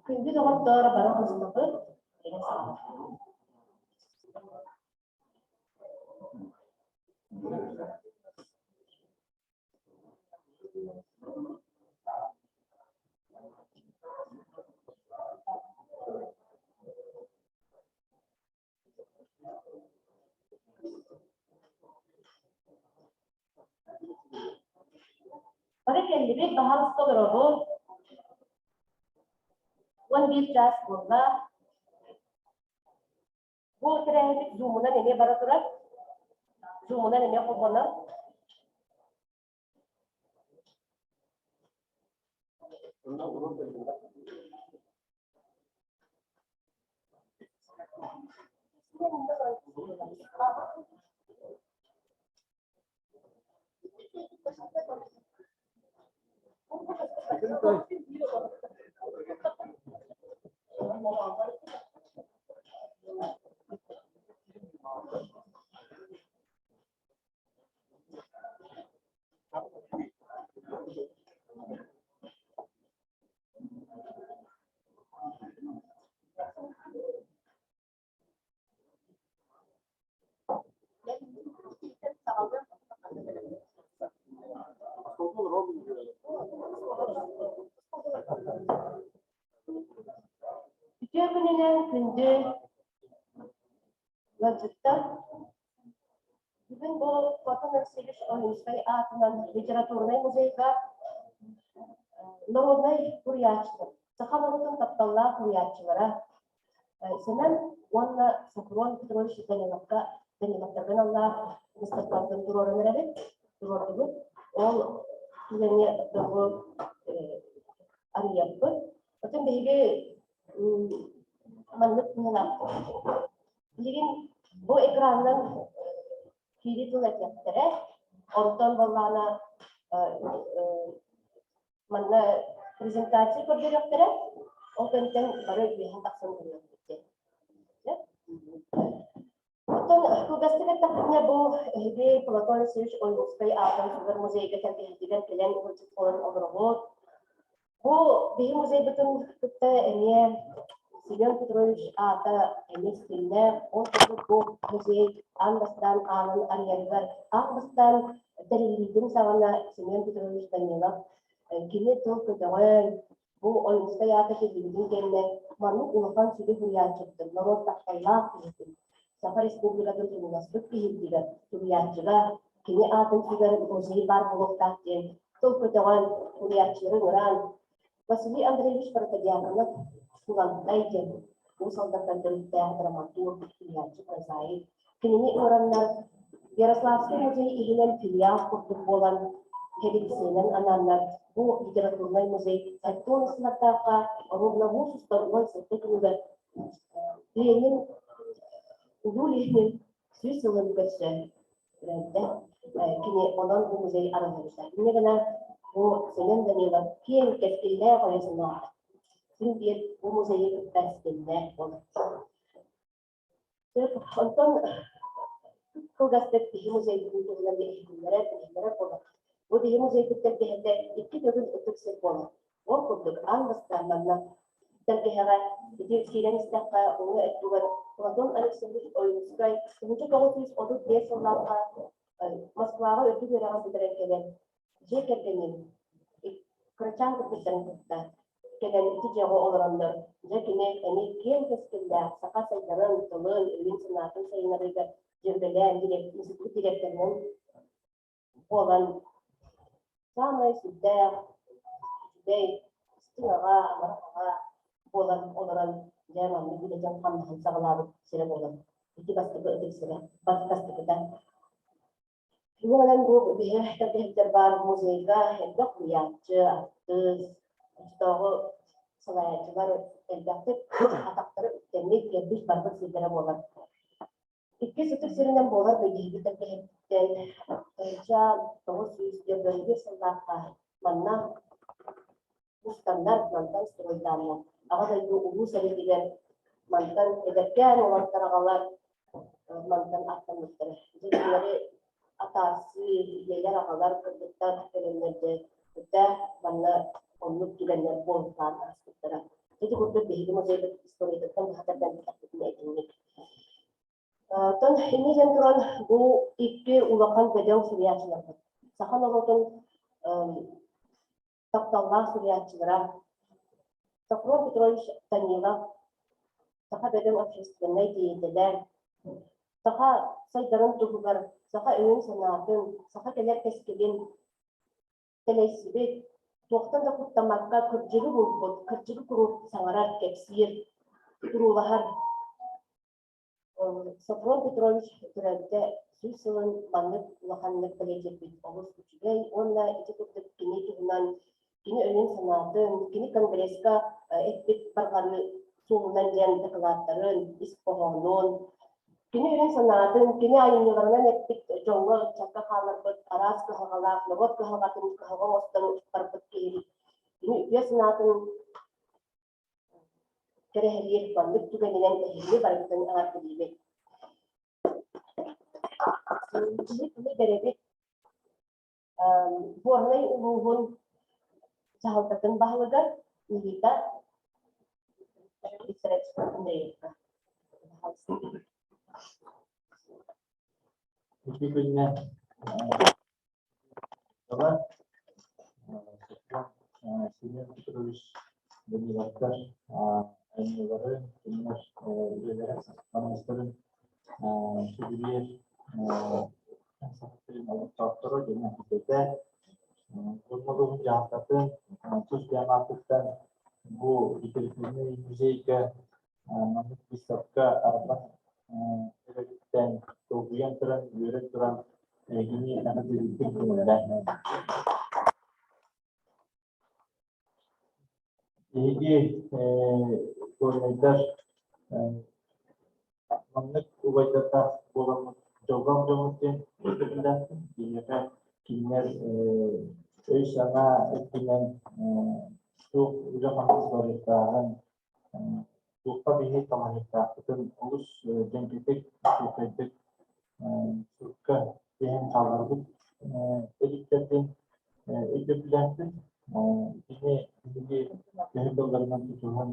Күндү доҕоттоор, бары мустабыт. Бары кэллибит, баһаалыста олоробут. 11 чаас буолла. Бу тэрээһиммит зумунан эмиэ бара турар. Зумунан эмиэ холбонор. Үтүө күнүнэн күндү ыалдьыттар! Бүгүн бу Платон Алексеевич Ойуунскай аатынан литературнай музейга народнай суруйааччылар, саха норуотун тапталлаах суруйааччылара Сэмэн уонна Софрон Петрович Даниловка Даниловтарга аналлаах выставкаларын туруоран эрэбит, туруордубут. Ол түгэҥҥэ бу арыйарбыт. Оттон биһиги маннык быһыылаахпыт. Билигин бу экранынан киирии тыл этиэхтэрэ. Онтон буоллаҕына манна презентация көрдөрүөхтэрэ. Ол кэнниттэн бары үөһэн тахсан көрүөхпүт диэн. Оттон кылгастык эттэхпитинэ, бу эһиги Платон Алексеевич Ойуунскай аатын сүгэр музейга тэлгэһэтигэр кэлэн ыалдьыт буолан олороҕут. Бу биһи музейбытын кытта эмиэ Семен Петрович аата эмиэ ситимнээх. Ол курдук бу музей аан бастаан аанын арыйарыгар аан бастаан тэриллиитин саҕана Семен Петрович Данилов кини тыл көтөҕөн, бу Ойуунскай аата тиллибитин кэннэ маннык улахан сүдү суруйааччыбытын, норуот тапталлаах киһитин, Саха Республикатын турууласпыт киһитигэр, суруйааччыга кини аатын сүгэр музей баар буолуохтаах диэн тыл көтөҕөн, суруйааччылары ыҥыран, Василий Андреевич Протодьяконов Кулантай диэн Уус Алдантан төрүттээх драматург, суруйааччы, прозаик. Кинини ыҥыраннар Ярославскай музей иһинэн филиал курдук буолан, кэлииксийэнэн анааннар бу литературнай музей Сартон сыллардаахха Ровнобуус устар 17 күнүгэр Ленин Улуу Ленин 100 сылын көрсө төрөөбүтэ. Кини онон бу музей арыллыбыта. Инньэ гынан бу Семен Данилов киэҥ кэскиллээх өйө санаата. Син биир бу музейы кытта ситимнээх буолар. Онтон кылгастык биһи музейбытын туһунан иһитиннэрэр, билиһиннэрэр буолар. Бу биһи музейбыт тэлгэһэтэ икки төгүл ытык сир буолар. Ол курдук аан бастаан манна тэлгэһэҕэ ити киирэн истэххэ уҥа өттүгэр Платон Алексеевич Ойуунскай 1935 сыллаахха Москваҕа үрдүк үөрэҕин бүтэрэн кэлэн дьиэ кэргэнин Кырачаан кыргыттарын кытта кэлэн ити дьиэҕэ олороннор, дьэ кини эмиэ киэҥ кэскиллээх саха сайдарын, тылын, өйүн-санаатын сайыннарыыга дьүөргэлээн институт дириэктэринэн буолан саамай сүрдээх үчүгэй, истиҥ аҕа, амарах аҕа буолан олорон дьэ маннык үлэтин хамнаһын саҕалаабыт сирэ буолар. Ити бастакы ытык сирэ, бастакыта. Инньэ бу биһи тэлгэһиттэр баар музейга элбэх уһуйааччы, артыыс, оччотооҕу салайааччылар элбэхтик атахтара үктэммит, кэлбит барбыт сирдэрэ буолар. Иккис ытык сиринэн буолар Бэйдиһибит тэлгэһиттэн 1991 сыллаахха манна устаннар, мантан стройдааннар Аҕа дойду Улуу сэриитигэр мантан эдэркээн уолаттар аҕалар мантан аттаммыттара. Дьэ кинилэри атаарсыы, ийэлэр, аҕалар, кыргыттар кэлэннэр дьэ сүрдээх манна оннук түгэннэр буолутаан ааспыттара. Ити курдук биһиги музейбыт историятыттан быһа тардан эттэхпитинэ итинник. Оттон инньэ диэн туран бу икки улахан бөдөҥ суруйааччыларбыт. Саха норуотун тапталлаах суруйааччылара Софрон Петрович Данилов, саха бөдөҥ общественнай деятелэ, саха сайдарын туһугар, саха өйүн-санаатын, саха кэлэр кэскилин тэлэйсибит, туохтан да куттаммакка кырдьыгы булбут, кырдьыгы куруук саҥарар, кэпсиир, туруулаһар Софрон Петрович төрөөбүтэ 100 сылын маннык улаханнык бэлиэтиирбит олус үчүгэй уонна ити курдук кини туһунан кини өйүн-санаатын, кини конгресска эппит барҕарыы суолунан диэн дакылааттарын, ис хоһоонун, кини өйүн-санаатын, кини айымньыларынан эппит дьоҥҥо, ыччакка хаалларбыт араас кыһалҕалаах, норуот кыһалҕатын кыһалҕа оҥостон барбыт киһи кини үтүө санаатын кэрэһэлиир маннык түгэнинэн эһигини барыгытын эҕэрдэлиибин. Киһи тылы бэрэбит Горнай улууһун дьаһалтатын баһылыгар Никита Викторович Андреевка. Ити күннэ Семен Петрович Даниловтар айымньыларын, кинилэр үлэлэрин, хамнастарын сүгүрүйэр Саха сирин олохтоохторо дьоно этэ. Дьоннорун дьаһалтатын тус бэйэм ааппыттан бу литературнай музейга маннык быыстапка арбах эрэриттэн долгуйан туран, үөрэн туран эһигини эҕэрдэлиирбин көҥүллээх. Эһиги горнайдар маннык убайдардаах буоламмыт дьоллоох дьоммут диэн өйдөбүллээхпин. Биһиэхэ кинилэр өй-санаа өттүнэн туох үлэ-хамнас барыахтааҕын, туохха биһиги талаһыахтаахпытын олус дьэҥкэтик, чуолкайдык сурукка тиһэн хаалларбыт эдиктэрдин өйдөбүллээхпин. Итини биһиги төһө тылларынан тутуһан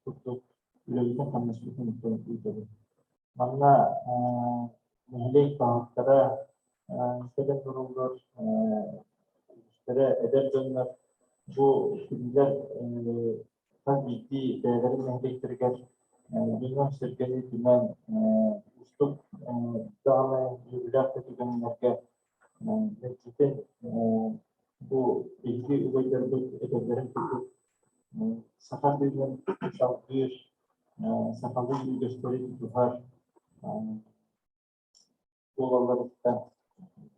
курдук үлэбитин-хамнаспытын ыытабыт. Манна нэһилиэк баһылыктара кэлэн тураллар, үгүстэрэ эдэр дьоннор. Бу кинилэр хас биирдии бэйэлэрин нэһилиэктэригэр дьону-сэргэни түмэн уустук даҕаны үөрүүлээх да түгэннэргэ мэлдьитин бу биһиги убайдарбыт этэллэрин курдук саха тыынын салгыыр, сахалыы үгэстэри тутуһар буолалларыттан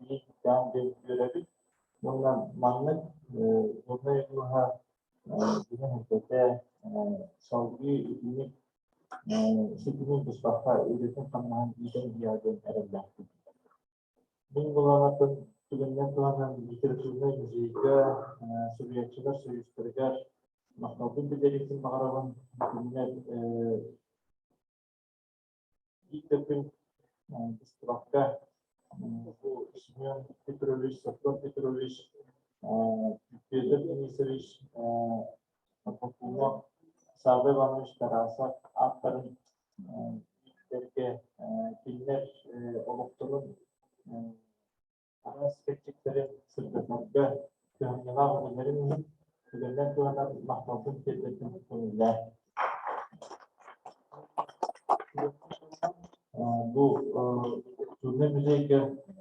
биир диэн үөрэбит. Уонна маннык Горнай улууһа дьиҥэ элбэтэ, салгыы итинник ситимин быспакка үлэтин-хамнаһын иитэн иһиэҕэ диэн эрэллээхпин. Мин былаанатын түгэнинэн туһанан литературнай музейга, суруйааччылар союзтарыгар махталбын биллэриэхпин баҕарабын. Кинилэр биир да күн быстыбакка бу Семен Петрович, Софрон Петрович, Петр Денисович Попунов, Савва Иванович Тарасов ааттарын ииттэргэ кинилэр олохторун араас кэрчиктэрин сырдатарга, кыһамньылаах үлэлэрин иһин түгэннэр туһанан махталбын тиэрдэрбин көҥүллээ. Бу литературнай музейга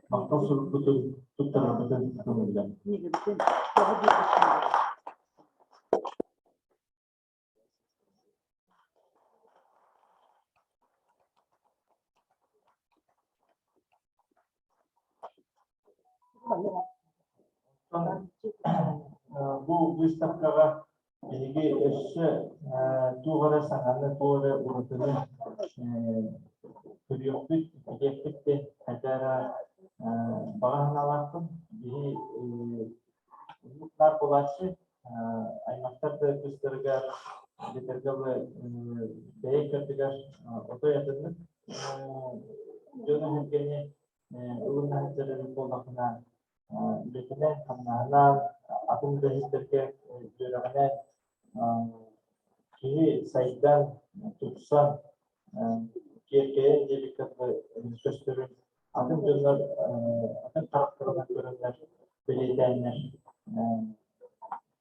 махтал сурукпутун туттарарбытын көҥүллээ. Бу выставкаҕа биһиги өссө туох эрэ саҥаны, туох эрэ уратыны көрүөхпүт, билиэхпит диэн хайда эрэ баҕа санаалаахпын. Биһи баар буолааччы аймахтар да кыыстарыгар, дьиэтэргэ бэйэ иккэрдигэр отой атыннык дьону сэргэни ылына сылдьар эбит буоллаххына, үлэтинэн, хамнаһынан, атын үлэһиттэргэ үөрэҕинэн киһи сайдан, тупсан, киэркэйэн диэбиккэ дылы көстөрүн атын дьоннор атын харахтарынан көрөннөр, бэлиэтээннэр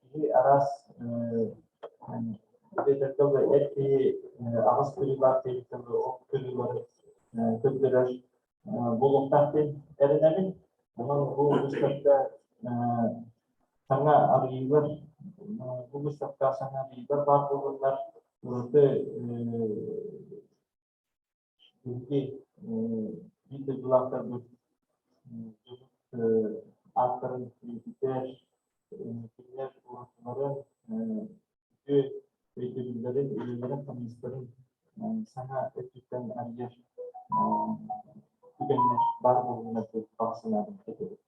киһи араас диэтэргэ эр киһи аҕыс көрүүлээх диэбиттэн ол көрүүлэри көрдөрөр буолуохтаах диэн эрэнэбин. Онон бу выставка саҥа арыйыылар, бу выставка саҥа арыйыылар баар буоллуннар, ураты биһиги биир дойдулаахтарбыт ааттарын үйэтитэр, кинилэр уратыларын, үтүө өйдөбүллэрин, үлэлэрин-хамнастарын саҥа өттүттэн арыйар түгэннэр баар буоллунар диэн баҕа санаабын этэбин.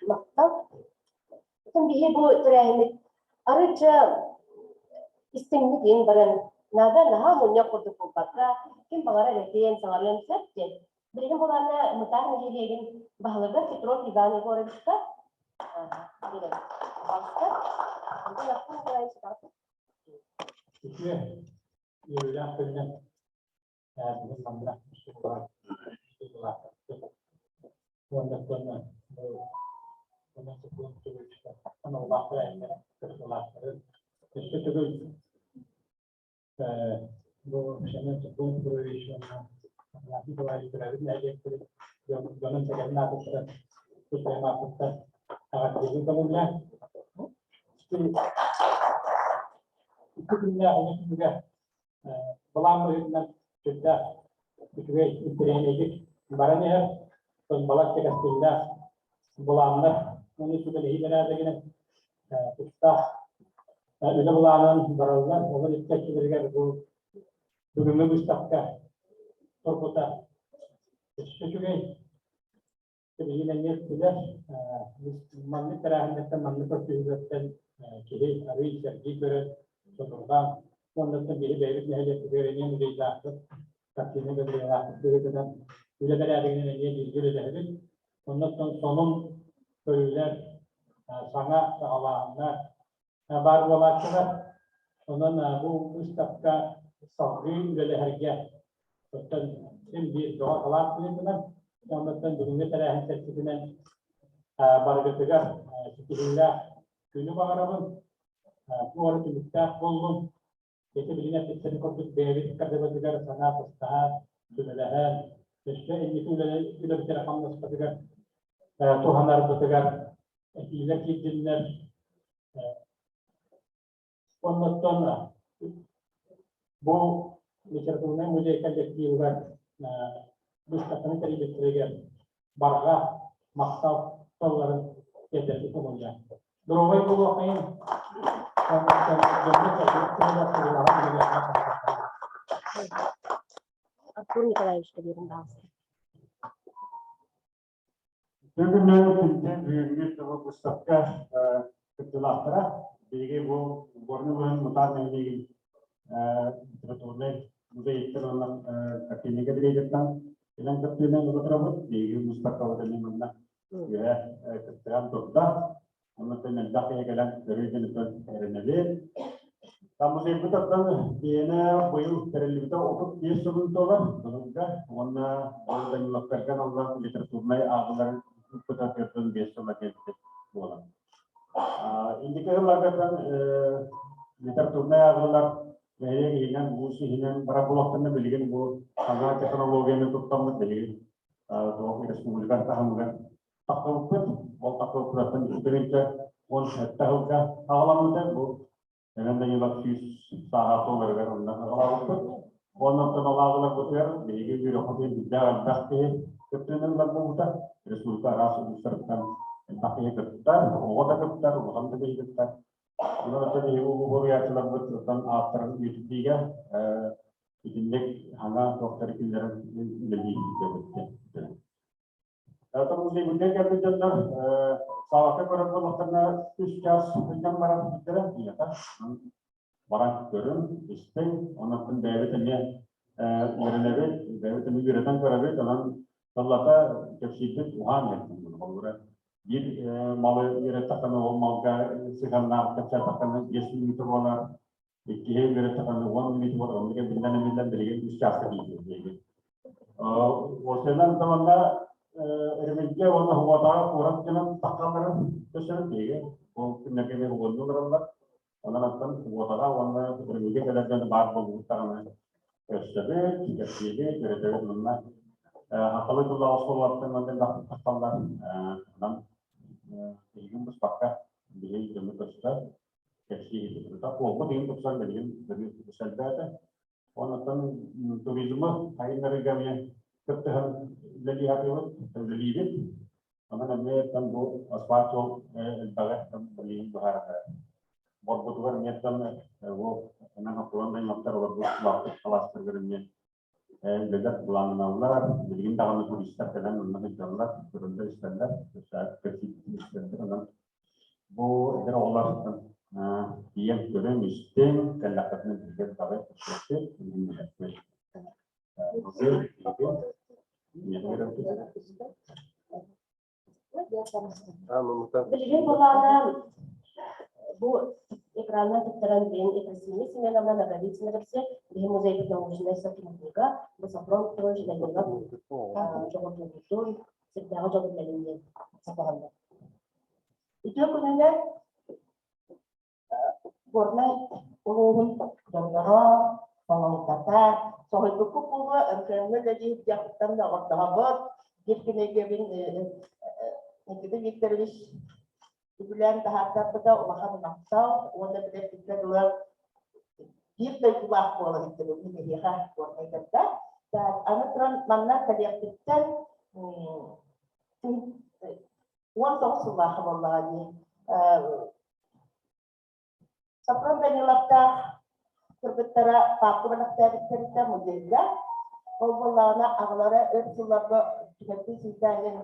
Махтал. Оттон биһи бу тэрээһиммит арыычча истиҥник иһин баран наада наһаа мунньах курдук буолбакка, ким баҕарар этиэн, саҥарыан сөп диэн. Билигин булаанна Мытаах нэһилиэгин баһылыга Петров Иван Егоровичка биэрэбит. Пожалуйста. Антон Артур Николаевич, Үтүө үөрүүлээх күнүнэн бүгүн манна уонна өссө төгүл бу Семен Петрович уонна Афанасий Николаевич төрөөбүт нэһилиэктэрин дьонун-сэргэтин аатыттан тус бэйэм ааппыттан эҕэрдэлиибин көҥүллээн. Икки күннээх үлэ түмүгэ былаан быһыытынан сүрдээх үчүгэй интэриэһинэйдик баран иһэр. Балачча кэскиллээх былааннар уонна сүбэлэһии бэрээдэгинэн тустаах үлэ былаанынан бараллар. Олор икки бу бүгүҥҥү быыстапка турбута өссө үчүгэй. Билигин эмиэ билэр, маннык тэрээһиннэртэн, маннык көрсүһүүлэртэн киһи арыый сэргии көрөн, содурҕаан, уоннаттан биһи бэйэбит нэһилиэкпитигэр эмиэ музейдаахпыт, картина галереялаахпыт быһыытынан үлэ бэрээдэгинэн эмиэ бииргэ үлэлэһэбит. Оннуттан сонун көрүүлэр, саҥа саҕалааһыннар баар буолааччылар. Онон бу быыстапка салгыы үлэлэһэргэ оттон син биир бөҕө халаат быһыытынан, оннуттан бүгүҥҥү тэрээһин чэрчитинэн барыгытыгар ситиһиилээх күнү баҕарабын, туох эрэ түмүктээх буоллун. Ити билигин эппиттэрин курдук бэйэбит ыккардыбытыгар санаа тустаһан, сүбэлэһэн, өссө инники үлэбитигэр хамнаспытыгар туһанарбытыгар этиилэр киирдиннэр. Оннуттан бу литературнай музей коллективыгар быыстапканы тэрийбиттэригэр барҕа махтал тылларын тиэрдэрбит көҥүллээх. Доруобай буолуоххайын. Артур Николаевич биэрин баҕалаах. Бүгүннү күндү бүгүҥҥү сыл быыстапка кыттыылаахтара. Биһиги бу Горный улууһун Мутаан нэһилиэгин литературнай музейыттан уонна картиннай галереятыттан кэлэн кыттыыны ыла турабыт. Биһиги быыстапкабыт эмиэ манна үөһэ кыттыһан турда. Оннуттан элбэх киһи кэлэн көрүү дьонуттан эрэнэбит. Музейбыт оттон биэнэ быйыл тэриллибитэ 35 сылын туолар быһылга уонна ол Даниловтарга аналлаах литературнай ааҕыыларын ыыппыта 45 сыла кэлбит буолар. Инники сылларгаттан литературнай ааҕыылар нэһилиэк иһинэн, улуус иһинэн барар буолуохтарына билигин бу саҥа технологияны туттаммыт билигин республика таһымыгар тахсыбыппыт. Ол тахсыбыппытыттан 3 тыһыынча 17 сылга аҕаламмыта. Бу Семен Данилов 100 сааһа туоларыгар онно аҕалаабыппыт. Оннуттан алааҕыларбытыгар биһиги үөрэхпитин биирдээх элбэх киһи кыттыыны ылар буолбута. Республика араас улуустарыттан элбэх киһи кыттар, оҕо да кыттар, улахан да киһи кыттар. Онон оттон биһиги улуу суруйааччыларбыт оттон ааттарын үйэтитиигэ итинник саҥа туохтары киллэрэн үлэлии сылдьабыт. Оттон музейбытыгар кэлбит дьоннор саалака көрөр буоллахтарына үс чаас сылдьан баран бүтэрэ ийэтэ. Баран көрүҥ, истиҥ, онон бэйэбит эмиэ үөрэнэбит, бэйэбит эмиэ үөрэтэн көрөбүт, онон тыллата кэпсиирбит уһаан иһэр. Холобура, биир малы үөрэттэххинэ, ол малга сыһыаннаах кэпсээтэххинэ 5 мүнүүтэ буолар, иккиһи үөрэттэххинэ 10 мүнүүтэ буолар, оннук эбиллэн эбиллэн билигин үс чааска тиийдибит. Осенан таманна Эрмингэ уонна Хугатаҕа куорат дьонун таххалларын көсөрүн биһиги ол күннэргэ эмиэ угунну олороллор. Онон оттон Хугатаҕа уонна Эрмингэ кэлэр дьон баар буолбут даҕаны көрсөбүт, кэпсиибит, үөрэтэбит уонна сахалыы тыллаах оскуолалартан уонна элбэхтик тахсаллар. Онон билигин быспакка биһиги дьону көрсө кэпсии Уолбут иһин тупсан билигин элбээтэ. Онтон туризмы сайыннарыыга эмиэ кыттыһан үлэлии сатыыбыт, үлэлиибит. Онон эмиэ бу асфальт суол элбэҕи билигин быһаарар. Борбутугар эмиэ бу эмэн окулан даймактар олорбут улааппыт алаастарыгар эмиэ үлэлэр былааннаналлар. Билигин даҕаны туристар кэлэн онно сылдьаллар, көрөллөр-истэллэр, кэпсиирбитин истэллэр. Онон Бу эдэр оҕолортон тиийэн көрөн истиҥ, кэллэххитинэ бииргэ даҕы көрсүөхпүт, билиһиннэриэхпит. Билигин былаана бу экранынан туттаран бэйэн Ефросинья Семеновна Ноговицына кэпсиэ, биһи музейбыт научнай сотруднига, бу Софрон Петрович Данилов дьоҕурдуубутун, сирдээҕи дьолун бэлэмниэн сабаҕаллар. Үтүө күнүнэн Горнай улууһун дьонноро, салалтата, соһуйбуккут буолуо, МКМ-ҥа үлэлиир дьахтан доҕордоһобут. Биир кинигэбин Никита Викторович үбүлээн таһаартарбыта улахан махтал уонна билэрбиккэ дылы биир дойдулаах буолан иттибит мин эһиэхэ Горнайдарга. Аны туран манна кэлиэхпиттэн 19 сыллаахха буоллаҕа дии. Сопрон Даниловтаах кыргыттара паапка бэлэхтээбиттэритэ музейга. Ол буоллаҕына аҕалара өр сылларга түмэппин сыйтааһын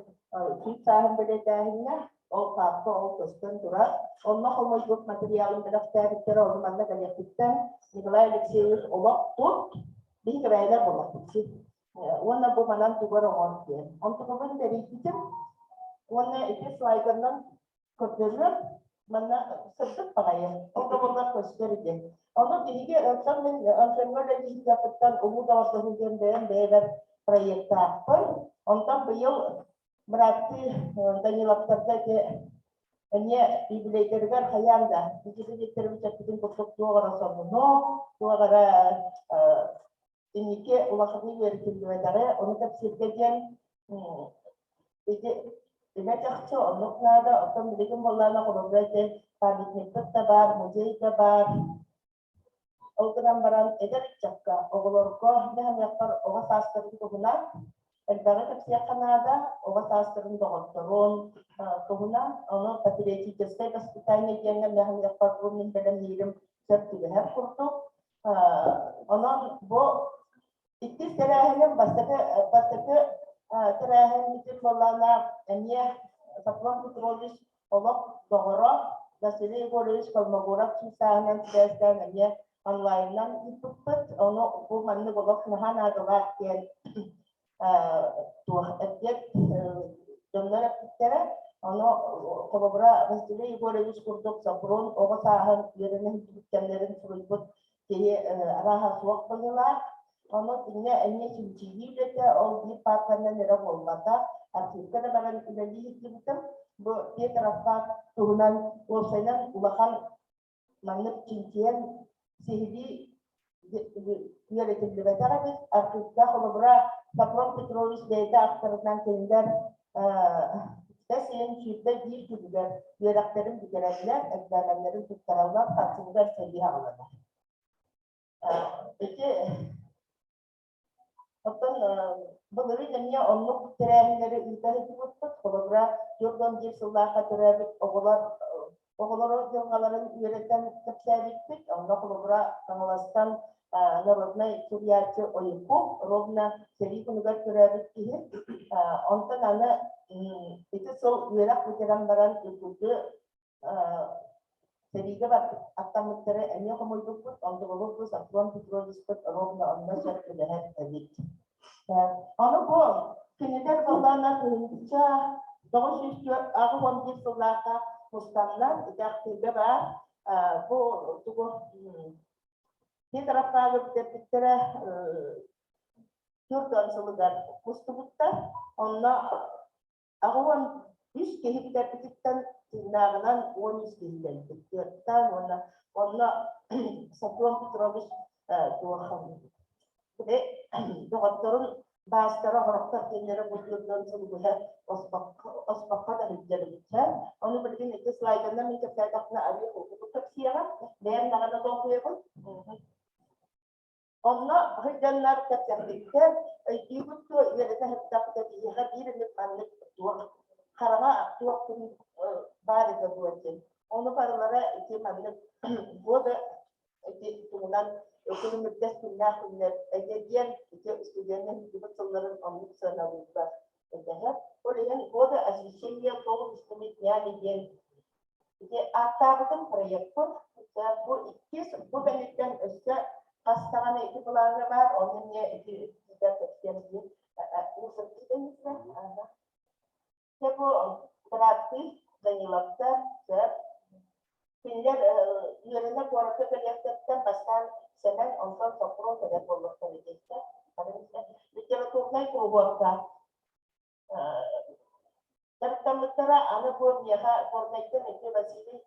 сүүс сааһын бэлиэтээһиҥҥэ ол паапка ол көстөн турар. Онно хомуйбут материалын бэлэхтээбиттэрэ ону манна кэлиэхпиттэн Николай Алексеевич олох тут биһиги бэйэлэр буоллахпыт Уонна бу манан тугар оҥор диэн. Онтукабын тэрийбитим. Уонна ити слайдарынан көрдөрүөр. Манна сырдык баҕайы. Ол да буоллар көстөр диэн. Ону биһиги оттон мин МФМ-ҥа үлэлиирбиттэн Улуу доҕордоһуу диэн бэйэм бэйэбэр проектаахпын. Онтон быйыл бырааттыы Даниловтарга ити эмиэ юбилейдарыгар хайаан да Никита Викторович эппитин курдук туох эрэ сонуну, туох эрэ инники улаханнык үөрэтиллибэтэҕэ, ону кэпсииргэ диэн ити үлэ чахчы оннук наада, оттон билигин буоллаҕына холобура ити памятникпыт да баар, музей да баар. Ол гынан баран эдэр ыччакка, оҕолорго дэһэниэхпэр оҕо саастарын туһунан элбэҕи кэпсиэххэ наада, оҕо саастарын доҕотторун туһунан, ону патриотическай воспитание диэҥҥэ дэһэниэхпэр бу мин бэлэмниирим сөп түбэһэр курдук. Онон бу иккис тэрээһиним бастакы бастакы тэрээһиммитин буоллаҕына эмиэ Софрон Петрович олох доҕоро Василий Егорович Колмогоров сыысааһынан сибээстээн эмиэ онлайнынан ыыппыппыт. Ону бу маннык олох наһаа наадалаах диэн туох эппиэт дьоннор эппиттэрэ. Ону холобура Василий Егорович курдук Сопрун оҕо сааһын үөрэнэ сылдьыбыт кэмнэрин суруйбут киһи арааһа суох быһыылаах. Ону кинини эмиэ чинчийии үлэтэ ол биир паапканан эрэ буолбатах, архивка да баран үлэлии сылдьыбытым. Бу Петр Аппак туһунан уопсайынан улахан маннык чинчийэн сиһилии үөрэтиллибэтэх эбит. Архивка холобура Сапрон Петрович бэйэтэ ахтарынан кинилэр син 21 күнүгэр үөрэхтэрин бүтэрэллэр, экзаменнарын туттараллар, харчылыгар сэрии аҕаланар. Ити оттон былырыын эмиэ оннук тэрээһиннэри ыыта сылдьыбыппыт. Холобура, 41 сыллаахха төрөөбүт оҕолор оҕолору дьылҕаларын үөрэтэн кэпсээбиппит. Онно холобура Хаҥаластан народнай суруйааччы Ойуков ровно сэрии күнүгэр төрөөбүт киһи. Онтон аны ити сыл үөрэх бүтэрэн баран Иркуту Сэриигэ барбыт аттаммыттары эмиэ хомуйбуппут, онтубулуппут Сафрон Петровичпыт ровно онно сөп түбэһэр эбит. Ону бу кинилэр буоллаҕына 1981 сыллаахха мустаннар, ити ахтыыга баар, бу тугу Петропавлов бүтэрбиттэрэ 40 сылыгар мустубуттар. Онно 83 киһи бүтэрбититтэн тыыннааҕынан 13 киһи кэлбит. Тыаттаан уонна онно Софрон Петрович туох доҕотторун баастара хорохтор диэннэрэ бу түөртүөн сыл быһа оспоххо да сылдьар Ону билигин ити слайданан мин кэпсээтэхпинэ арыый холкутук кэпсиэҕим. Бэйэм даҕаны толкуйабын. Онно сылдьаннар кэпсэппиттэр, өйдүүгүт дуо, үөрэтэ сырыттахпыта биһиэхэ биир эмит маннык туох хараҥа туох күн баар этэ дуо диэн. Ону барылара ити маннык года ити туһунан күлүмүрдэс күннээх күннэр этэ диэн ити студеннар сылдьыбыт сылларын оннук сыаналыыллар этэһэ. Ол иһин года освещения солнечными днями диэн Ити ааттаабытым проекпыт. Бу иккис, бу кэнниттэн өссө хас даҕаны ити былааҥҥа баар, онно эмиэ ити кэпсиэм диир. Дьэ бу бырааттыы Даниловтар, сөп. Кинилэр үөрэнэ куоракка кэлиэхтэриттэн бастаан Сэмэн, онтон Сопрун кэлэр буоллахтар ититтэ. Литературнай куруһуокка Дьарыктаммыттара аны бу миэхэ Горнайтан ити Василий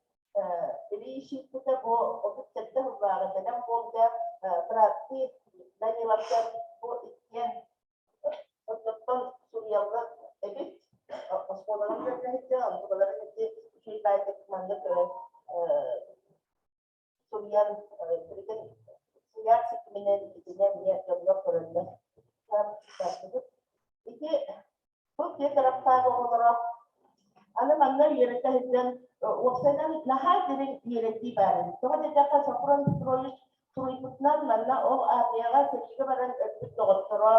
Ильич ыыппыта бу 37 сыллааҕы бэлэм буолга бырааттыы Даниловтар бу иккиэн оттоттон суруйаллар эбит. Оскуолаҕа үөрэнэ онтукаларын ити үчүгэй баайдык маннык суруйан билигин суруйар ситиминэн итинэн эмиэ дьоннор көрөллөр. Ити бу Петровтаах оҕолоро аны манна үөрэтэ сылдьан уопсайынан наһаа дириҥ үөрэтии баар эбит. Тоҕо диэтэххэ Сафрон Петрович суруйбутунан манна ол армияҕа сэриигэ баран өлбүт доҕотторо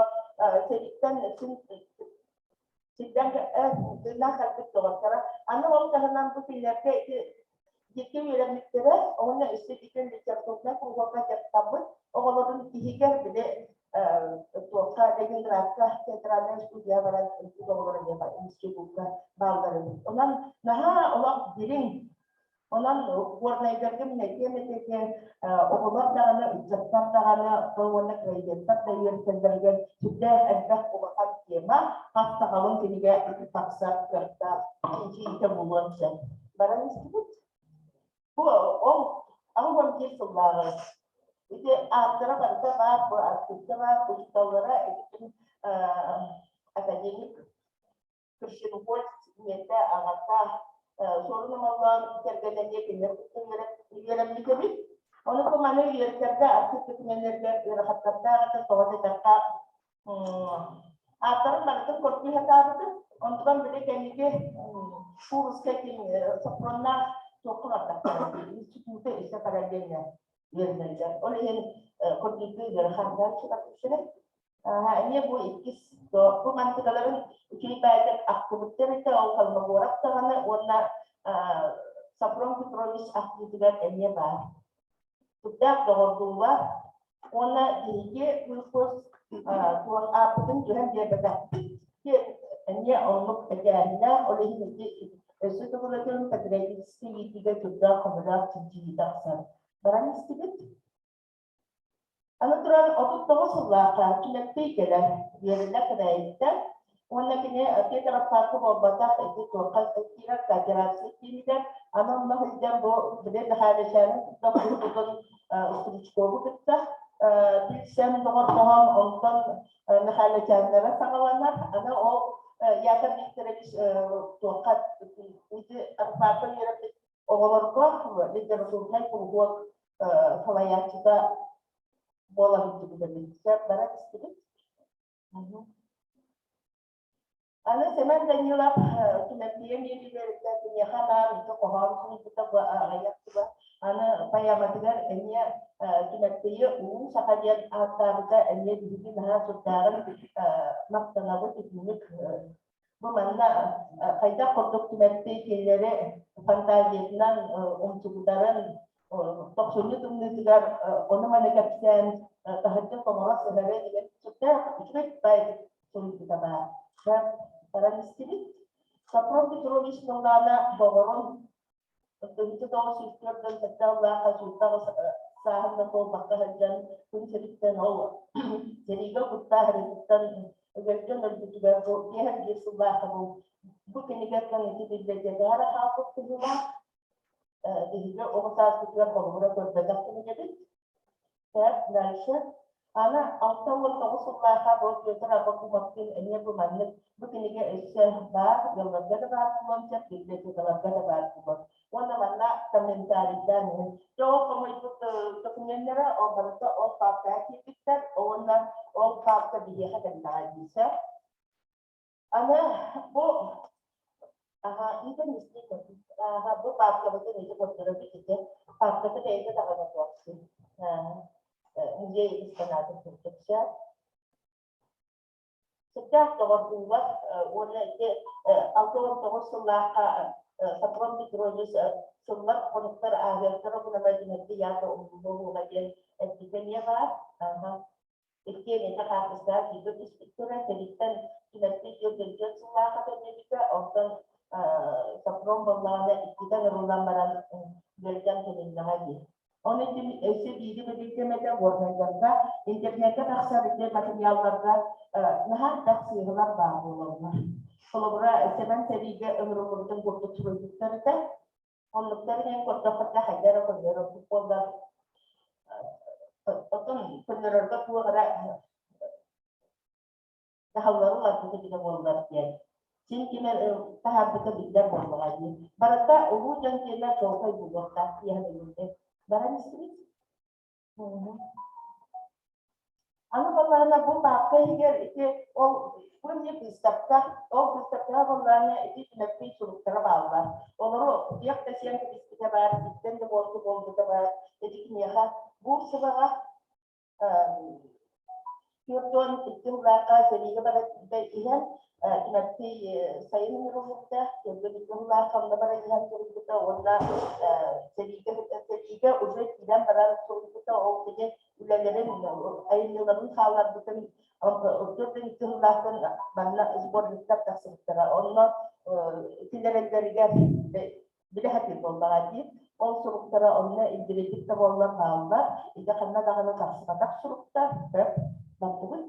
сэрииттэн син сирдэн тыыннаах кэлбит доҕотторо. Аны ол таһынан бу кинилэргэ ити Дьикти үөрэммиттэрэ уонна өссө итин литературнай куруһуокка дьарыктаммыт оҕолорун иһигэр били туохха Ленинградка театральнай студия баран өлбүт оҕолор эмиэ институкка бааллар эбит. Онон наһаа олох дириҥ. Онон горнайдарга мин этиэм этэ оҕолор даҕаны, ыччаттар даҕаны, уонна краеведтар да үөрэтэллэригэр сүрдээх элбэх улахан тема, хас да халыҥ кинигэ тахсар кыахтаах чинчийиитэ буолуон сөп. Баран истибит. Бу ол 81 сыллааҕы ити ааттара барыта баар, бу архивка баар, учууталлара итин академик Крещенкольц ийэтэ, аҕата суорун омоллоон кэргэнэ эмиэ кинилэр кытта үөрэммит эбит. Ону бу маны үөрэтэргэ архив документарга ыарахаттардаах этэ, тоҕо диэтэххэ ааттарын барытын көрдүү сатаабытым. Онтон били кэнники кууруска ким соппуоннаах туохха бардахтара института өссө параллельно үөрэнэллэр. Ол иһин көрдүүргэ ыарахан үксүлэр. Эмиэ бу иккис бу мантыкаларын үчүгэй баайдык ахтыбыттар этэ, ол Холмогоров даҕаны уонна Сафрон Петрович ахтыытыгар эмиэ баар. Сүрдээх доҕордуулар уонна биһиги колхоз туох ааппытын түһэн биэрбэтэхпит. Эмиэ оннук этээһиннээх, ол иһин ити Өссө төгүл патриотическай иитиигэ сүрдээх көмөлөөх чинчийии тахсар. Баран истибит. Аны туран 39 сыллаахха Түмэппий кэлэр, Верина Кэбээйиттэн уонна кини Петр Аппарко буолбатах ити туохха киирэр кооперация киинигэр аны онно сылдьан бу били Михайловичаны кытта курдугун Стручкову кытта билсэн доҕордоһон онтон Михайловичаннара саҕаланар. Аны ол Яков Викторович туохха ити Арбакка үөрэппит оҕолорго литературнай куруһуок салайааччыта буола сылдьыбыт эбит. Сөп баран истибит. Аны Сэмэн Данилов Түмэппийэ миэбилэриттэн киниэхэ анаан икки хоһоон суруйбута бу аҕыйах тыла. Аны поэматыгар эмиэ Түмэппийи Улуу Саха диэн ааттаабыта эмиэ биһиги наһаа сүрдээҕин махтанабыт итинник Бу манна хайдах курдук түмэппий кинилэри фантазиятынан умсугутарын, тохсунньу тымныытыгар ону-маны кэпсээн, таһырдьа тоҥоро сыһары диэн сүрдээх үчүгэй поэт суруйбута баар. Баран истибит. Сопром Петрович Мыллаана доҕорун 1944 сыллаахха сүүрбэ сааһын да туолбакка сылдьан күн сириттэн ол сэриигэ куттааһыныттан өлөрдөн өлбүтүгэр бу биэһэн биир сыллаахха бу бу кинигэттэн ити библиотекаҕа эрэ хаалбыт быһыылаах биһиги оҕо сааспытыгар холобура көрбөтөх кинигэбит. Так, дальше. Аны 69 сыллаахха бу Петр Аввакумовтыын эмиэ бу маннык бу кинигэ өссө баар, ыалларга да баар буолуон сөп, библиотекаларга да баар буолуон. Уонна манна комментарийдаан иһин. Дьэ ол хомуйбут докумуоннара ол барыта ол паапкаҕа киирбиттэр уонна ол паапка биһиэхэ кэллэҕэ дии сөп. Аны бу аха иитэн истии аха бу паапкабытын ити көрдөрөбүт ити паапката бэйэтэ даҕаны туохсун музей экспонатын курдук сөп. Сүрдээх доҕордуулар уонна ити 69 сыллаахха Сапрон Петрович сыллар хонуктар ааһыахтара гунама түмэтти яата умнулуоҕа диэн эппитэ эмиэ баар. Иккиэн этэ хаартыскаҕа кииргэ түспүттэрэ, сэрииттэн түмэппит 44 сыллаахха төннүбүтэ, онтон Сопром буоллаҕына иккитэ ыҥырыллан баран үөрдэн төнүннэҕэ дии. Ону ити өссө биири бэлиэтиэм этэ, горнайдарга интернеккэ тахсар ити материалларга наһаа элбэх сыыһалар баар буолаллар. Холобура, Сэмэн сэриигэ ыҥырыллыбытын курдук суруйбуттар этэ. Оннуктар иһин көрдөххө хайда эрэ көннөрөр буоллар отон көннөрөргө туох эрэ дьаһаллары уларбыта бile буоллар диэн. Син ким таһаарбыта биллэр буоллаҕа дии. Барыта улуу дьон диэнэ чуолкай буолуохтаах диэһэн ылынды. Баран истибит. Аны буоллаҕына бу паапка иһигэр ити ол бу эмиэ быыстапка, ол быыстапкаҕа буоллаҕына ити түмэппий суруктара бааллар. Олору кутуйах да сиэн кэбиспитэ баар, ититтэн да буолту буолбута баар. Ити киниэхэ Бурцеваҕа 42 сыллаахха сэриигэ барар иһэн Тимофей сайын ыҥырыллыбыта, 42 сыллаахха онно баран иһэн суруйбута уонна сэриигэ сэриигэ уже киирэн баран суруйбута, ол кини үлэлэрин, айымньыларын хаалларбытын 42 сыллаахтан манна сборниктар тахсыбыттара. Онно киллэрэллэригэр билэ сатыыр буоллаҕа дии. Ол суруктара онно илдьирийбит да буоллар бааллар. Ити ханна даҕаны тахсыбатах суруктар, сөп, бардыбыт.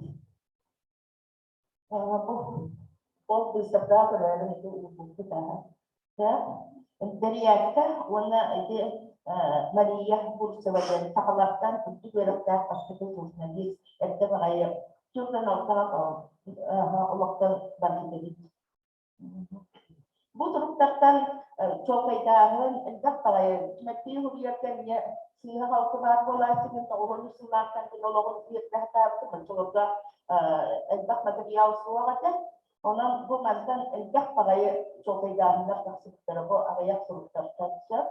Бу ол быыстапкаҕа көрөөрү ити уурбуппут аһа. Бэрийээккэ уонна ити Мария Бурцева диэн сахалартан үрдүк үөрэхтээх бастакы журналист эрдэ баҕайы чурдан алтаах олохтон барбыт эбит. Бу туруктартан чуолкайдааһын элбэх баҕайы Тимофей Гурьев кэмҥэ сыыһа-халты баар буолааччытын 93 сыллаахтан кини олоҕун үөрдэ сатаабытым оччолорго элбэх материал суох этэ. Онон бу мантан элбэх баҕайы чуолкайдааһыннар тахсыбыттара бу аҕыйах суруктартан сөп.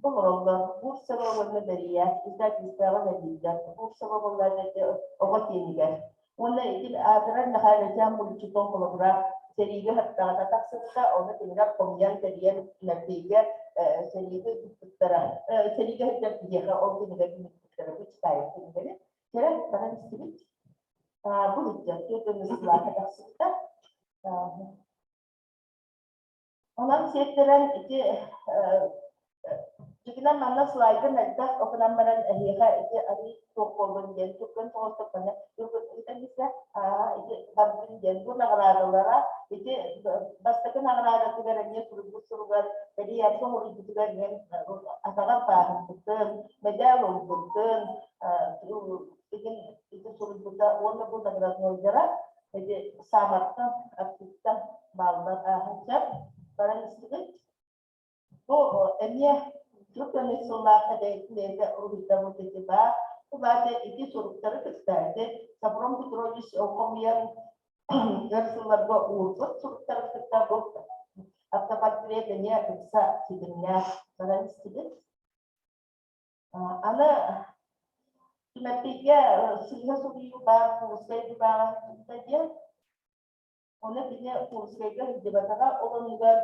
Толороллор. Бурцева уонна Бэрийээк издательствоҕа үлэлииллэр. Бурцева буоллар ити оҕо киинигэр. Уонна ити аатырар Михайловичан Мульчутун холобура сэриигэ сыттаҕына тахсыбыта, ону кинилэр хомуйан тэрийэн Мэрбийгэ сэриигэ ыыппыттара. Сэриигэ сылдьар киһиэхэ ол кинигэ ыыппыттара. Бу читаю кинигэни. Кэрэ баран истибит. Бу сылдьар 4 сыллаахха тахсыбыта. Онон сиэттэрэн ити дьигинэн манна слайдым элбэх окунан баран эһиэхэ ити арыы туох буоллун диэн түргэн соҕустук манна ыытан истэ ити бардын диэн бу наҕараадалара ити бастакы наҕараадатыгар эмиэ суруйбут суругар бэрийээччи оҥоруйбутугар эмиэ атаҕар бааһырбытын мэдээл ылбытын ити суруйбута уонна бу награднойдара Ити сааматтан, архыыптан бааллар ааһынча баран истибит. Бу эмиэ түркөмүс сыллаахха бэйэтин бэйэтэ уруһуйдаммыт ити баар. Бу баата ити суруктары кытта ити Сапром Петрович хомуйан өр сылларга уурбут суруктары кытта бу автопортрет эмиэ ыкса ситимнээх баран истибит. Аны Түмэппийгэ сыыһа суруйуу баар Курскай дыбааҕа сылдьыбыта диэн. Ону кини Курскайга сылдьыбатаҕа, ол оннугар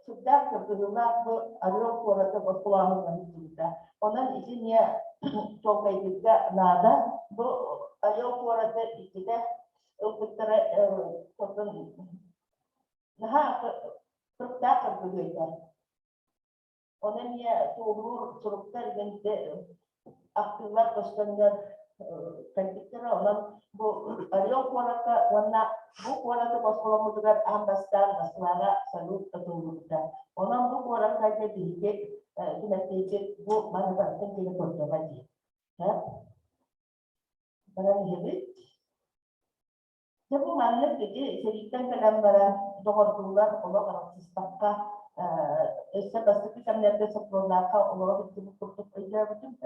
сүрдээх кыргыһыылаах бу Орел куораты босхолооһуҥҥа сылдьыбыта. Онон ити эмиэ чуолкайдыырга наада. Бу Орел куораты иккитэ ылбыттара отон наһаа кырыктаах кыргыһыы этэ. Ону эмиэ туоһулуур суруктар гэнтэ ахтыылар көстөннөр кэлбиттэрэ. Онон бу Орел куоракка уонна бу куораты босхоломмутугар аан бастаан Москваҕа салют ытыллыбыта. Онон бу куоракка дьэ биһиги түмэппиэччит бу маны барытын кини көрдөҕө дии. Баран иһэбит. Дьэ бу маннык ити сэрииттэн кэлэн баран доҕордуулар олох арахсыспакка өссө бастакы кэмнэргэ Сокуоннаахха олоро сылдьыбыт курдук өйдөөбүтүм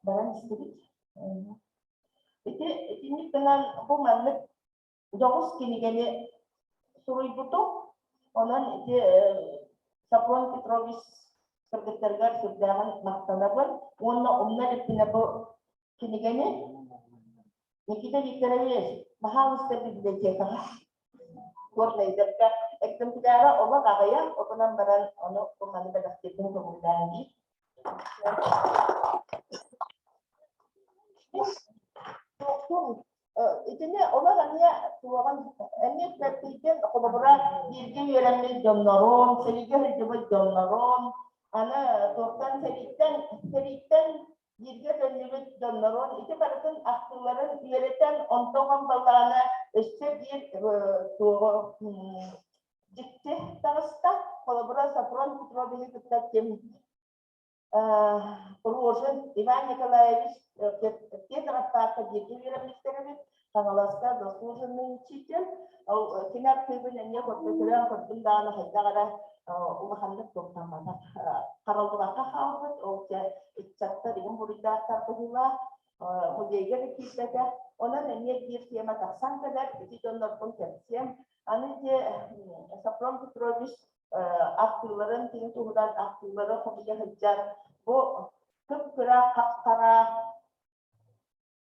баран истибит. Ити итинник гынан бу маннык дьоҕус кинигэни суруйбутум. Онон ити Сапрон Петрович кыргыттарыгар сүрдээҕин махтанабын уонна умна иликпинэ бу кинигэни Никита Викторович, баһаалыста библиотекаҕа Горнайдарга экземпляра олох аҕыйах, отунан баран ону маны бэлэхтиирбин көҥүллээн дии. Итини олох эмиэ туоҕун эмиэ түбэппийтэн холобура бииргэ үөрэммит дьоннорум, сэриигэ сылдьыбыт дьоннорум, аны туохтан сэрииттэн сэрииттэн бииргэ төннүбүт дьоннорун ити барытын ахтыыларын үөрэтэн, онтон балаана өссө биир туоҕу дьикти таҕыста. Холобура, Сафрон Петровиһы кытта ким Рожин Иван Николаевич Петровпаакка бииргэ үөрэммиттэр эбит. Хаҥаласка заслуженный учитель. Кини архыыбын эмиэ көрдөрөн көрдүм даҕаны хайдах эрэ улаханнык туохтамматах хараллыбакка хаалбыт. Ол дьэ ыччаттар игин буруйдаахтар быһыылаах музейга да киирбэтэх. Онон эмиэ биир тема тахсан кэлэр. Ити дьоннорбун кэпсиэм. Аны ити Сапрон Петрович ахтыыларын кини туһунан ахтыылары хомуйа сылдьар бу кып-кыра хап-хара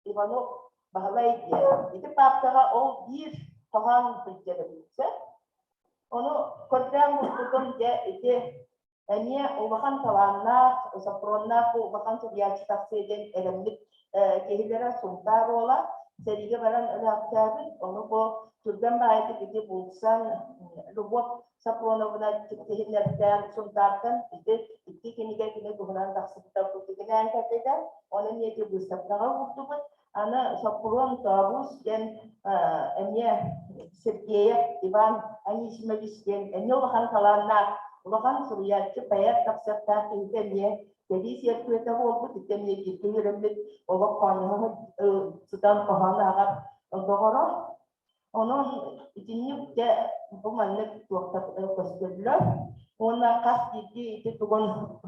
Иванов Баһылай диэн. Ити паапкаҕа ол биир хоһоон сылдьар эбит. Ону көрдөөн булбутум дьэ ити эмиэ улахан талааннаах, сопроннаах бу улахан суруйааччы тахсыа диэн эрэммит киһилэрэ Сунтаар уола сэриигэ баран өлөөхтөөбүт. Ону бу түргэн баайытык ити булсан Любовь Сапроновна тиһиннэртээн Сунтаартан ити икки кинигэ кини туһунан тахсыбыта кутугунан кэлбитэ. Ону эмиэ ити быыстапкаҕа уурдубут. Аны Соппуруон Тообус диэн эмиэ Сергеев Иван Анисимович диэн эмиэ улахан талааннаах, улахан суруйааччы, поэт тахсыахтаах киһитэ эмиэ сэрии сиэркилэтэ буолбут, ити эмиэ бииргэ үөрэммит, олох хоонньоһо сытан хоһоон ааҕар доҕоро. Онон итинник дьэ бу маннык туохтар көстөллөр. Уонна хас биирдии ити тугун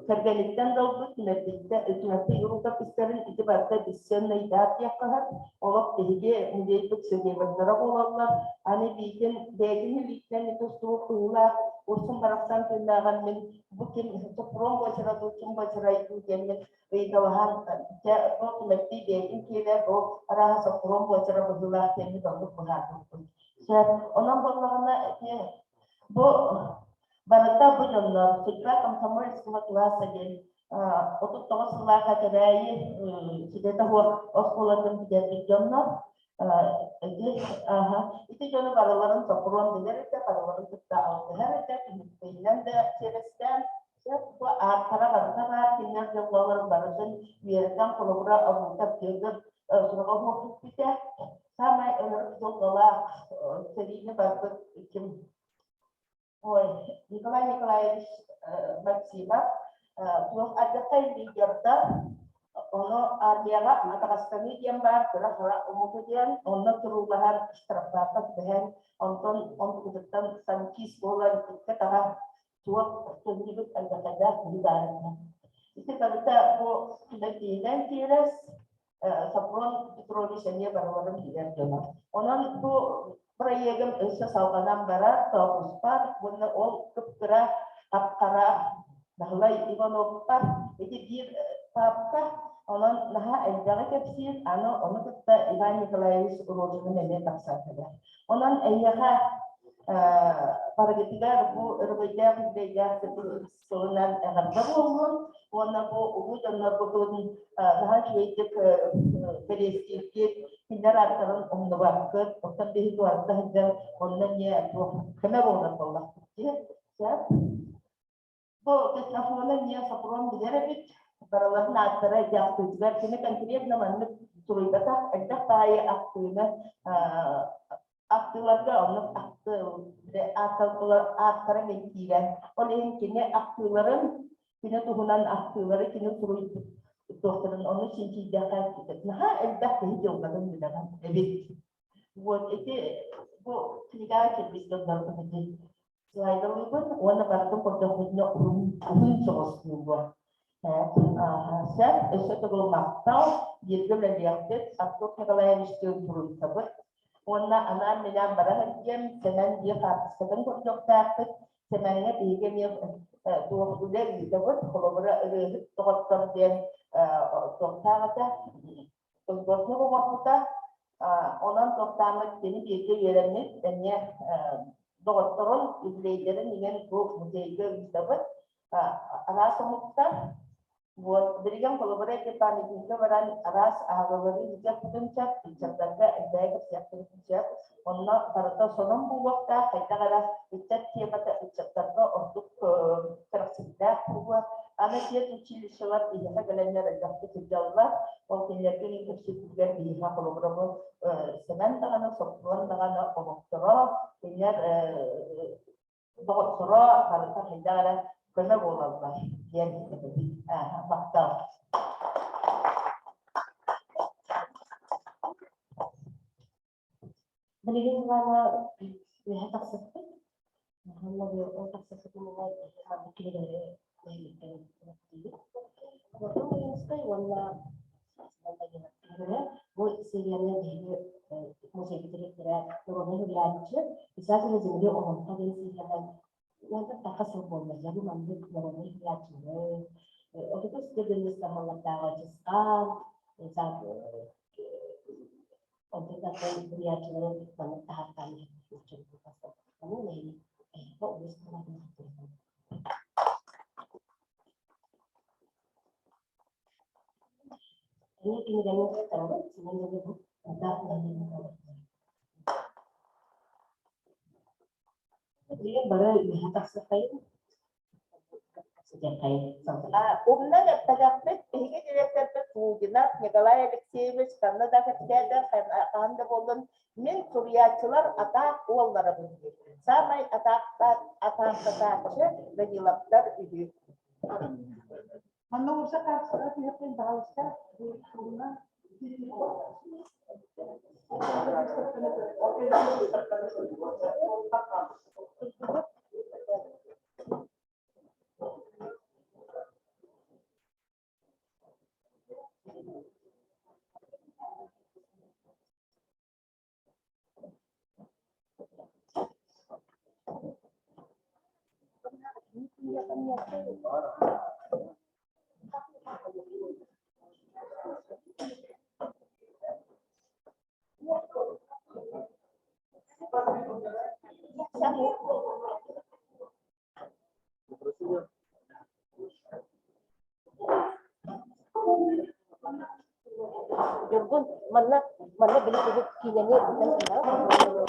кэргэниттэн да ылбыт, түмэппит рукопистарын ити барыта бесценный дар диэххэ сөп. Олох биһиги музейбыт шедеврдара буолаллар. Аны биитин бэйэтин илиитинэн ити устубут быһыылаах Урсун барахсан тыыннааҕар мин бу ким Сопрун буочара дуу, ким буочарай дуу диэммин ыйыталаһан дьэ бу түмэппий бэйэтин киэнэ бу арааһа соппуруон буочара быһыылаах диэммит оннук быһаарбыппыт. Сөп. Онон буоллаҕына ити бу барыта бу дьоннор судьба комсомольского класса диэн 39 сыллаах Кэбээйи ситэтэ суох оскуолатын бүтэрбит дьоннор. Ити дьону барыларын соппуруон билэр этэ, барыларын кытта алтыһар этэ, түмүктэринэн да сиэрэстээн, сөп бу ааттара барыта баар, кинилэр дьылҕаларын барытын үөрэтэн холобура Обутов Федор сураҕа суох бүппүтэ. Саамай ынырык дьылҕалаах сэриини барбыт ким Ой, Николай Николаевич Максимов туох ардахтай лидердар ону армияҕа атаҕастаныы диэн баар кыра-хара омуку диэн онно туруулаһан штрафбаакка түбэһэн онтон онтукутуттан танкист буолан икки атаҕа туох төннүбүт ардахайдаах киһи баар этэ. Ити барыта бу түмэтиинэн киирэс Сопрон Петрович эмиэ барыларын билэр дьоно. Онон бу проегым өссө салҕанан барар, тообуспар уонна ол кып-кыра хап-хара Баһылай Ивановпар ити биир паапка, онон наһаа элбэҕи кэпсиир, аны ону кытта Иван Николаевич Рожиным эмиэ тахсан кэлэр. Онон эйиэхэ барыгытыгар бу өрөгөйдөөх үбүлүөйдээх сылынан эҕэрдэ буоллун уонна бу улуу дьоннорбутун наһаа үчүгэйдик бэлиэстииргит, кинилэр ааттарын умнубаккыт, оттон биһиги барыта сылдьан онно эмиэ туох көмө буолар буоллахпыт дии. Сөп. Бу технофона эмиэ Сопрун билэр эбит, барыларын ааттара ити ахтыытыгар кини конкретно маннык суруйбатах, элбэх баайы ахтыыны Ахтыыларга оннук ааттара киирэн, ол иһин кини ахтыыларын, кини туһунан ахтыылары кини суруйбут туохтарын ону чинчийдэххэ наһаа элбэх киһи дьылҕатын билэҕин эбит. Вот ити бу кинигэҕэ кирбит дьоннорбут ити слайдалыыбын уонна барытын көрдөхпүтүнэ уһун уһун соҕус буолуо. Сөп, өссө төгүл махтал, бииргэ үлэлиэхпит, Артур Николаевичтыын суруйсабыт. Уонна анаан-минээн бара сылдьыам, Сэмэн биир хаартыскатын көрдүөхтээхпит. Сэмэҥҥэ биһиги эмиэ туох үлэ ыытабыт, холобура ырыаһыт доҕоттор диэн туохтаах этэ, сборник оҥорбута. Онон туохтааммыт кини бииргэ үөрэммит эмиэ доҕотторун, юбилейдэрин иҥэн бу музейга ыытабыт. Араас омуктар Вот, билигин холобура ити памятникка баран араас ааҕыылары ыытыахпытын сөп, ыччаттарга элбэҕи кэпсиэхпитин сөп. Онно барыта сонун буолуохтаах, хайдах эрэ ыччат темата ыччаттарга ордук кэрэхсэбиллээх буолуо. Аны пед училищелар биһиэхэ кэлэннэр элбэхтик сылдьаллар. Ол кинилэргэ кэпсиирбитигэр биһиэхэ холобура бу Сэмэн даҕаны, Соппуон даҕаны олохторо, кинилэр доҕотторо барыта хайдах эрэ көмө буолаллар диэн этэбит. Махтал. Билигин Ивана үөһэ тахсыппыт. Уонна ол тахсыппытын маннык кинигэлэри нэһилиэктэн диибит. Платон Ойуунускай уонна бу серияны биһиги музейбыт дириэктэрэ народнай суруйааччы писатель земли Олоҥхо диэн сериянан уонна таха сыл буолла. Дьэ бу маннык народнай суруйааччылары отутус төгүлүс саһаллардааҕы Чысхаан, онтон суруйааччылары маннык таһаартаан иһэр. Ону нэһилиэк улуус Эмиэ кинигэни туттарабыт, Семен Данилов Билигин бары үөһэ тахсыаххайын, сытыаххайын Умнан эппэтэхпит, биһиги дириэктэрбит Лугинов Николай Алексеевич ханна да кэпсээтэ, хаһан да буоллун, мин суруйааччылар атаах уолларабын диир. Саамай атаахтатааччы Даниловтар үһү. Манна уопсай хаартыскаҕа түһүөхпүн баҕалыста туруна Ньургун, манна Манна били курдук киинэни ыытан киинэҕэ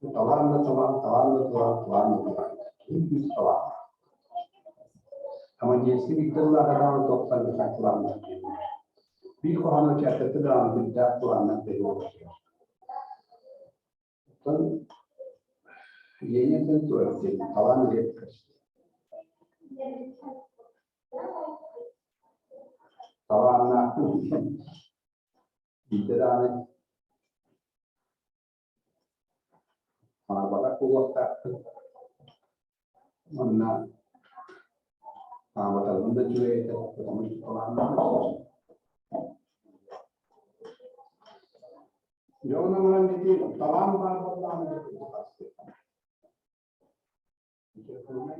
Талаан да талаан, талаан да талаан, талаан да талаан. Ким талаан. Амадиэски биир тыллаах тоқтар бихатылааннар Биир хоһоону чээтэттэ даҕаны бирдээх талааннар бэйи олорсуйар. Оттон Ленин диэн талаан редкость. Талааннаахпын биирдэ даҕаны Хаалбатах буолуохтаахпын. Уонна хаалбатарбын да үчүгэй этэ, потому что талааннаах Дьэ онон баран ити талаан баар буоллаҕына дьэ кырдьык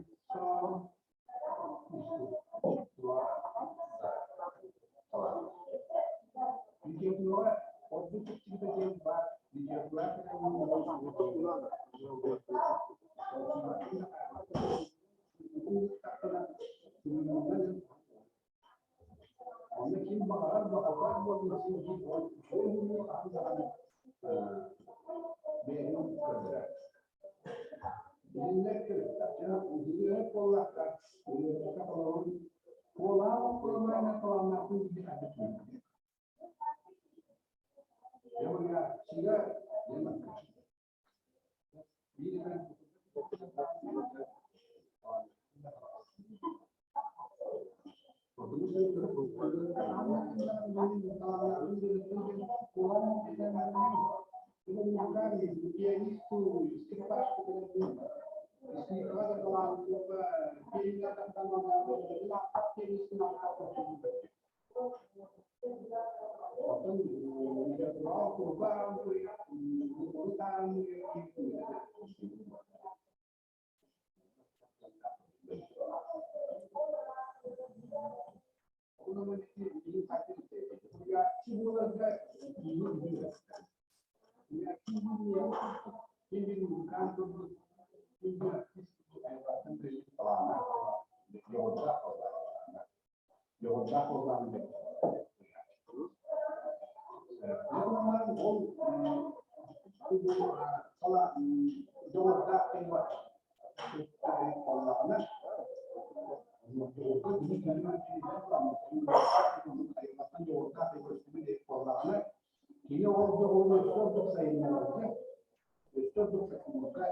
Литература ордук чэпчэкитэ диэн баар литература Онно ким баҕарар баҕарбат буоллун син биир үчүгэй хаһан даҕаны бэйэтин көрдөрөр. Билиннэр кыргыттар, буоллахха, холобур, куолаан куолаан талааннаахпын диэн хатык Сига Кини ол өссө ордук сайыннарарга, өссө ордук сатыырга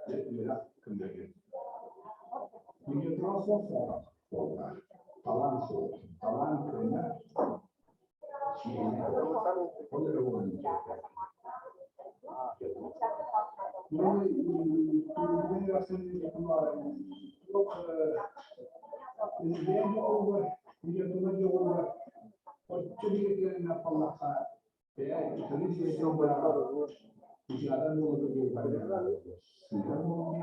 үөрэх көмөлөһүө. Суох талаан суох, талаан көнө сиэнэ, ол эрэ буолан Литература дьоҕуругар оччо биирдэринэн буоллахха, бэйэ итини сиэтэ быраҕар дьиэҕэ буолуо диэн барыта. Сыыһа буолуон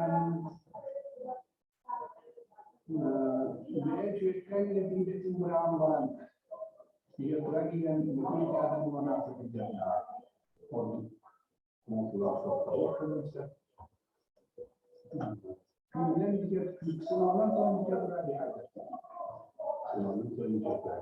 бэйэ үчүгэйкээн биирдэтин быраҕан баран, литература киирэн бүтүн театр буолан аахсыбыт дьонноох. Ордук куолулаах суохтаах көрүҥсэ. Күүһүнэн сылаалан туран литература биһиэхэ. Сылаалан туран литература.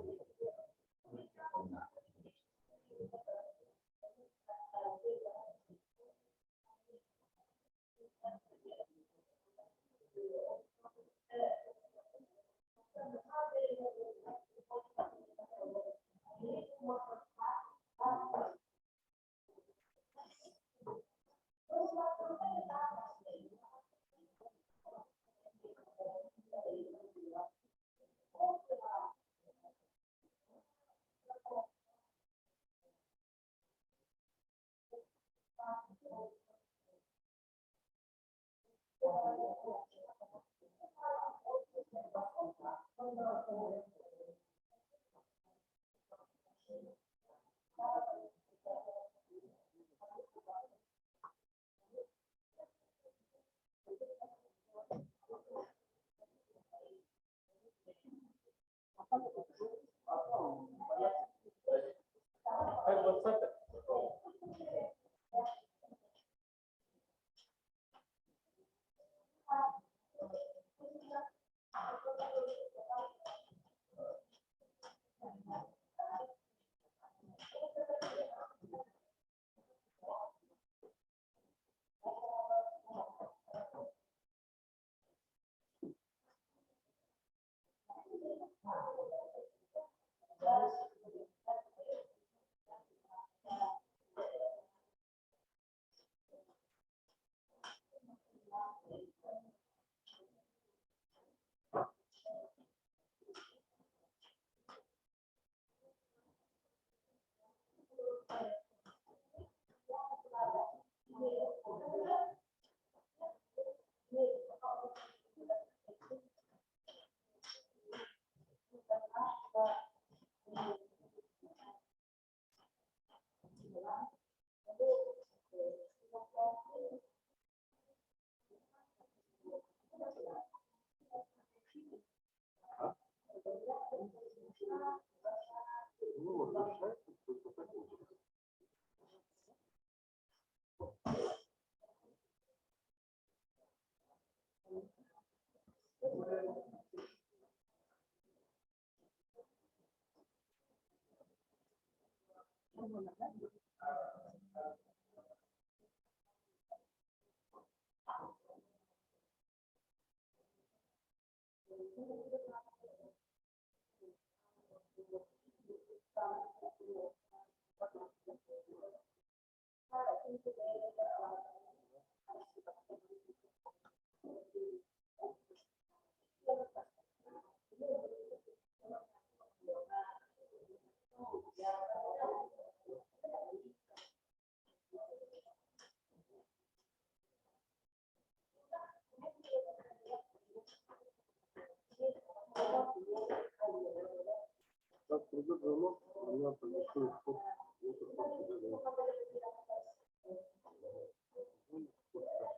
Так, придет звонок, у меня происходит вход, вот вход сюда, да. Звонит, вход сюда.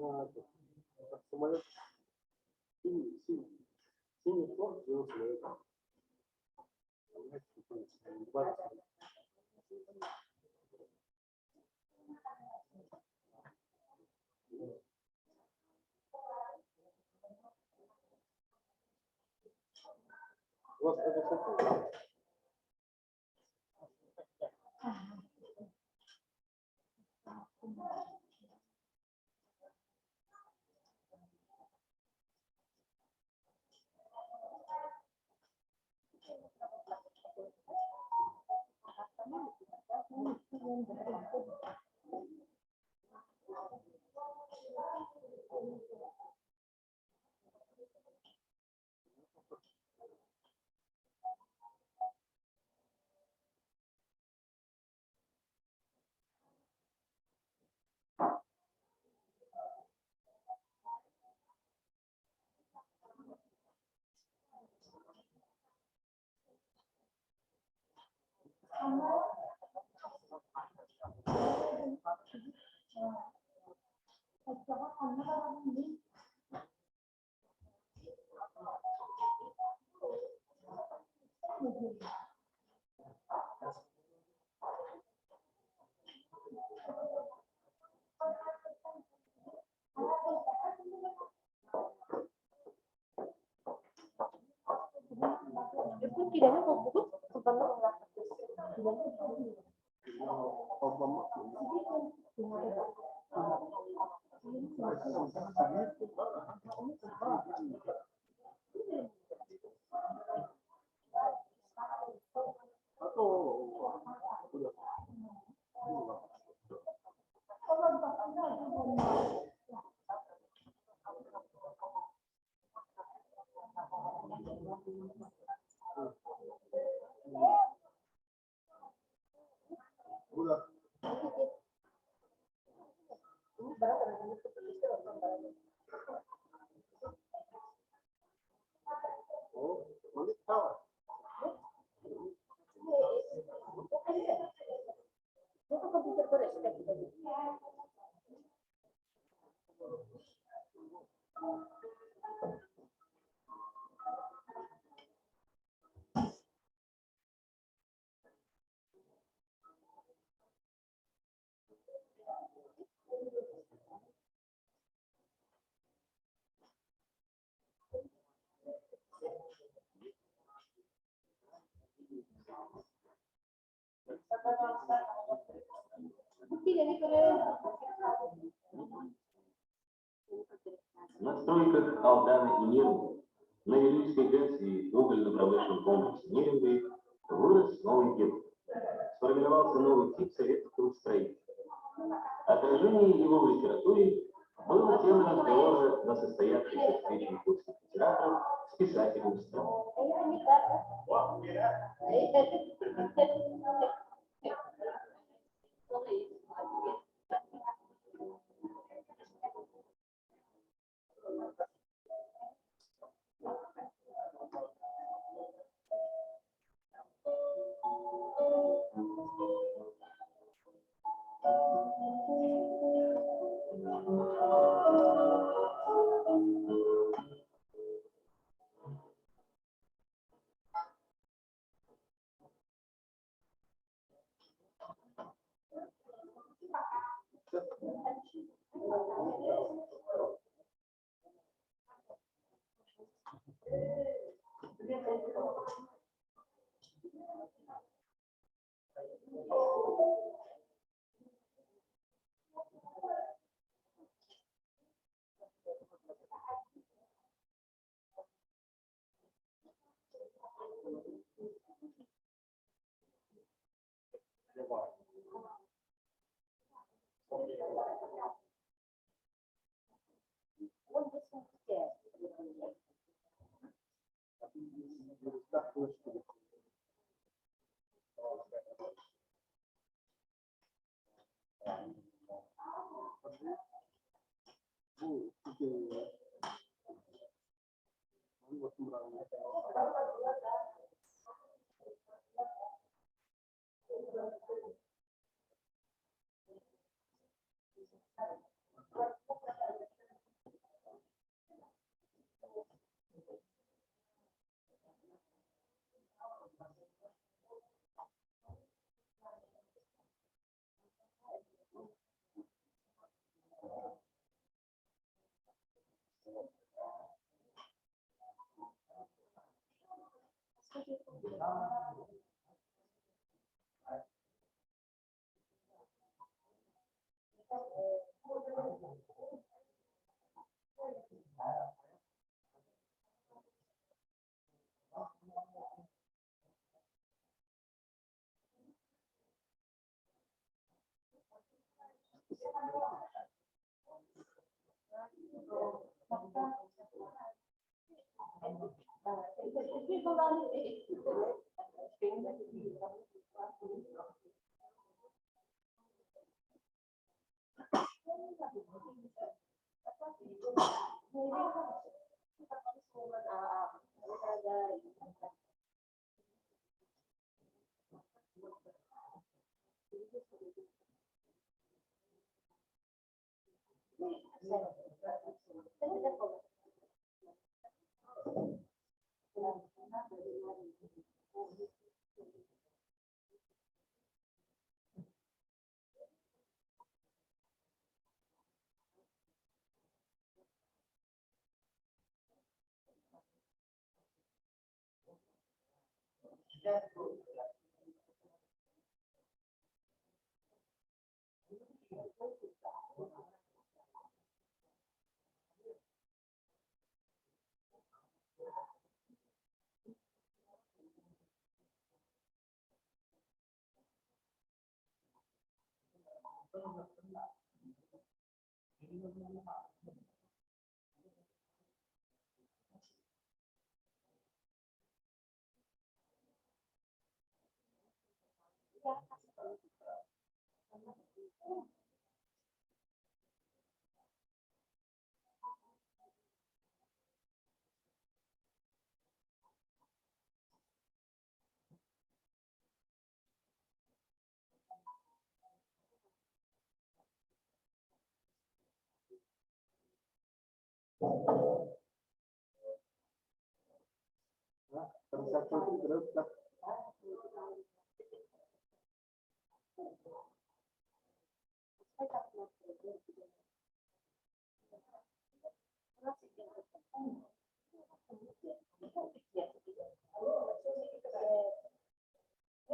Она как самолет. Синий, синий. Синий флаг сделал самолет. У вас это совсем? Үргүн киилэни холбугут, кылбанна На стройках Алдана и Мирного, на Вилюйской ГЭС и угольно-промышленном комплексе Нерюнгри вырос новый герой. Сформировался новый тип советского строителя. Отражение его в литературе было темой разговора на состоявшейся встрече якутских литераторов с писателями страны.